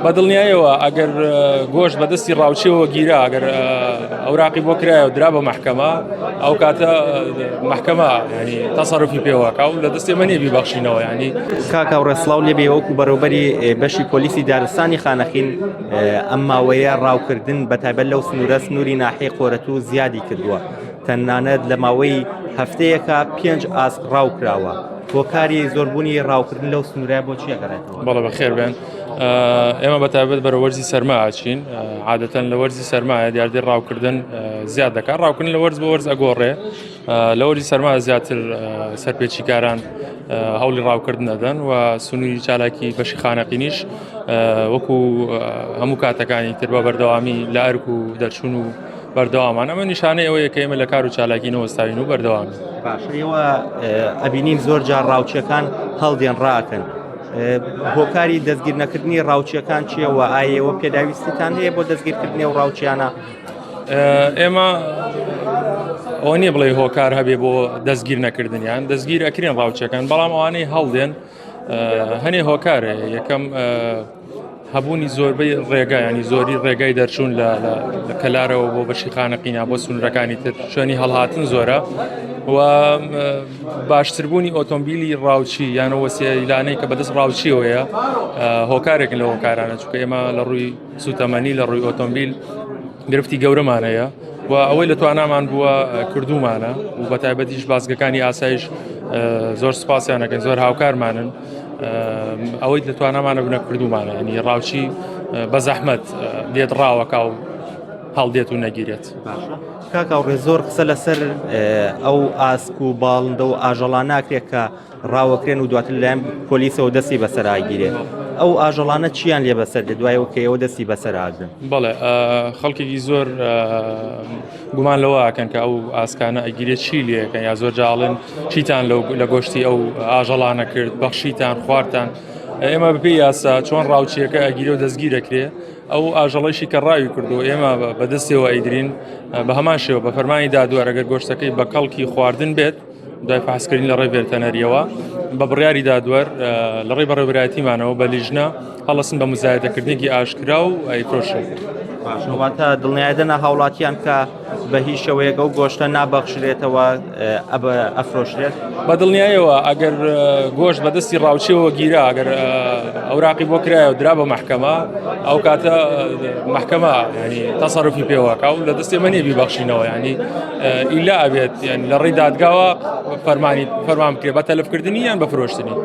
بە دڵنیایەوە ئەگەر گۆشت بە دەستی ڕاوچیەوە گیرا ئەگەر ئەوراقی بۆ کرایە و درا بە مەحکەمە ئەو کاتە مەحکەمە ینی تەسەروفی پێوەکە و لە دەستی منی بیبەخشینەوە ینی کاک هاوڕێ سڵاو لێبێ وەکو بەڕێوبەری بەشی پۆلیسی دارستانی خانەقین ئەم ماوەیە ڕاوکردن بە تایبەت لەو سنوورە سنووری ناحیەی قۆرەتوو زیادی کردووە تەنانەت لە ماوەی هەفتەیەکە پێنج ئاسک ڕاو کراوە هۆکاری زۆربوونی ڕاوکردن لەو سنوورە بۆ چیە گەڕێتەوە؟ بەڵێ بەخێر بێن. ئێمە بە تایبەت بەرە وەرزی سەرما ئاچین عادەتەن لە وەرزی سەرمایە دیاردەی ڕاوکردن زیاد دەکات ڕاوکردن لە وەرز بۆ وەرز ئەگۆڕێ لە وەرزی سەرما زیاتر سەرپێچیکاران هەوڵی ڕاوکردن دەدەن و سنووری چالاکی بەشی خانەقینیش وەکو هەموو کاتەکانی تر بە بەردەوامی لە ئەرک و دەرچوون و بەردەوامان ئەمە نیشانەی ئەوەیە کە ئێمە لە کار و چالاکی نەوەستاوین و بەردەوامی باشە ئێوە ئەبینین زۆر جار ڕاوچیەکان هەڵدێن ڕاکەن هۆکاری دەستگیر نەکردنی ڕاوچیەکان چییە و ئایەوە پێداویستیتان هەیە بۆ دەستگیرکردنی و ڕاوچیانە ئێمە ئەوە نییە بڵێ هۆکار هەبێ بۆ دەستگیر نەکردنیان دەستگیر ئەکرێن ڕاوچەکان بەڵام ئەوانەی هەڵدێن هەنێ هۆکارێ یەکەم هەبوونی زۆربەی ڕێگا ینی زۆری ڕێگای دەرچوون لە لە کەلارەوە بۆ بەشی خانەقینا بۆ سنوورەکانی تر شوێنی هەڵهاتن زۆرە و باشتربوونی ئۆتۆمبیلی ڕاوچی یانە وەسیلانەی کە بەدەست ڕاوچیەوەیە هۆکارێکن لە هۆکارانە چونکە ئێمە لە ڕووی سوتەمەنی لە ڕووی ئۆتۆمبیل گرفتی گەورەمان هەیە و ئەوەی لە توانامان بووە کردومانە و بە تایبەتیش بازگەکانی ئاسایش زۆر سپاسیانەکەن زۆر هاوکارمانن ئەوەی لە توانامانە بنە کردومانە ینی ڕاوچی بە زەحمەت لێت ڕاوەکە و هەڵدێت و نەگیرێت. کاک هاوڕێ زۆر قسە لەسەر ئەو ئاسک و باڵندە و ئاژەڵان ناکرێت کە ڕاوەکرێن و دواتر لەلایەن پۆلیسەوە دەستی بەسەراگیرێت ئەو ئاژەڵانە چیان لێ بەسەر دێت دوایەوە کە ئێوە دەستی بەسەراگرن؟ بەڵێ خەڵکێکی زۆر گومان لەوە ئەکەن کە ئەو ئاسکانە ئەگیرێت چی لێەکەن یا زۆر جاڵن چیتان لە گۆشتی ئەو ئاژەڵانە کرد بەخشیتان خوارتان ئێمە بەپێی یاسا چۆن ڕاوچیەکە ئەگیرێ و دەستگیر دەکرێ ئەو ئاژەڵەیشی کە ڕاوی کردو ئێمە بەدەستەوە ئەیگرین بە هەمان شێوە بە فەرمانی دادوەر ئەگەر گۆشتەکەی بە کەڵکی خواردن بێت دوای فحسکردن لە ڕێی ڤێرتەنەریەوە بە بڕیاری دادوەر لە ڕێی بەڕێوەبەرایەتیمانەوە بە لیژنە هەڵەسن بە مزایەدەکردنێکی ئاشکرا و ئەیفرۆشن. باشە واتە دڵنیایدەنە هاوڵاتیان کە بە هیچ شێوەیەک ئەو گۆشتە نابەخشرێتەوە ئەفرۆشرێت؟ بە دڵنیایەوە ئەگەر گۆشت بە دەستی ڕاوچیەوە گیرا ئەگەر ئەوراقی بۆ کرایە و درا بە مەحکەمە ئەو کاتە مەحکەمە ینی تەسەروفی پێوەکە و لە دەستی منی بیبەخشینەوە ینی ئیلا ئەبێت یان لە ڕێی دادگاوە فەرمانی فەرمان بکرێت بە تەلفکردنی یان بە فرۆشتنی.